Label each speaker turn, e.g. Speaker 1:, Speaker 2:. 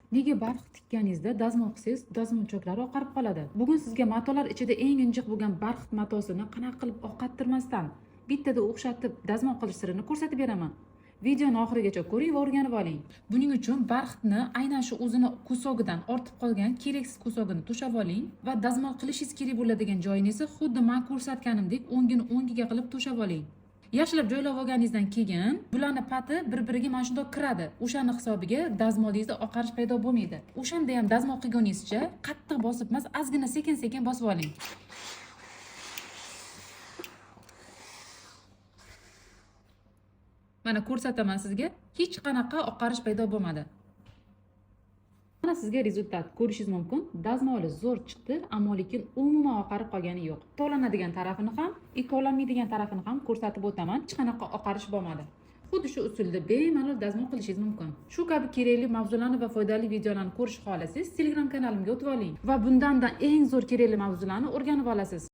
Speaker 1: Nega barxit tikkaningizda dazmol qilsangiz, dazmolchoklari oqarib qoladi? Bugun sizga matolar ichida eng injiq bo'lgan barxit matosini qanaqa qilib oqartirmasdan bittada o'xshatib dazmol qilish sirini ko'rsatib beraman. Videoni oxirigacha ko'ring va o'rganib oling. Buning uchun barxitni aynan shu o'zini кусок idan ortib qolgan keraksiz кусок ini to'shab oling va dazmol qilishingiz kerak bo'ladigan joyini esa xuddi man ko'rsatganimdek o'ngini o'ngiga qilib to'shab oling. Yaxshilab joylab olganingizdan keyin bularni pati bir-biriga mana shundoq kiradi. O'shani hisobiga dazmolingizda oqarish paydo bo'lmaydi. O'shanda ham dazmol qilguningizcha qattiq bosib emas, ozgina sekin-sekin bosib oling. Mana ko'rsataman sizga, hech qanaqa oqarish paydo bo'lmadi. Mana sizga результат, ko'rishingiz mumkin. Dazmoli zo'r chiqdi, ammo lekin umuman oqarib qolgani yo'q. Tovlanadigan tarafini ham, tovlanmaydigan tarafini ham ko'rsatib o'taman. Hech qanaqa oqarish bo'lmadi. Xuddi shu usulda bemalol dazmol qilishingiz mumkin. Shu kabi kerakli mavzularni va foydali videolarni ko'rish xohlasangiz, Telegram kanalimga o'tib oling va bundan eng zo'r kerakli mavzularni o'rganib olasiz.